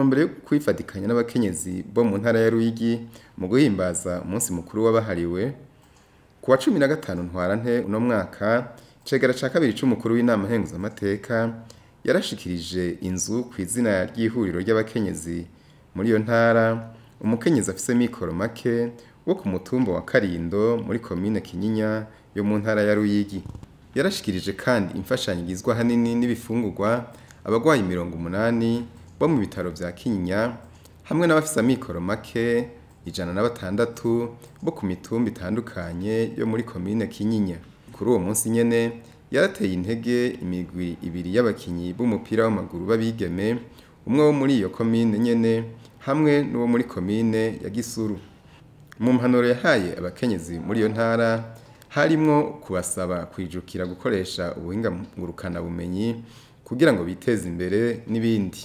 ntumbero yo kwifatikanya n'abakenyezi bo mu ntara ya Ruyigi mu guhimbaza umunsi mukuru w'abahariwe, ku wa 15 Ntwarante uno mwaka, icegera ca kabiri c'umukuru w'inama nkenguzamateka yarashikirije inzu kw'izina ry'ihuriro ry'abakenyezi muri iyo ntara, umukenyezi afise mikoro make wo ku mutumba wa Karindo muri komine Kinyinya yo mu ntara ya Ruyigi. Yarashikirije kandi imfashanyo igizwe ahanini n'ibifungurwa abagwayi 80 bo mu bitaro vya Kinyinya hamwe n'abafise amikoro make 106 bo ku mitumba itandukanye yo muri komine Kinyinya. Kuri uwo munsi nyene yarateye intege imigwi ibiri y'abakinyi b'umupira w'amaguru b'abigeme, umwe wo muri iyo komine nyene hamwe n'uwo muri komine ya Gisuru. Mu mpanuro yahaye abakenyezi muri iyo ntara harimwo kubasaba kwijukira gukoresha ubuhinga ngurukana bumenyi kugira ngo biteze imbere n'ibindi.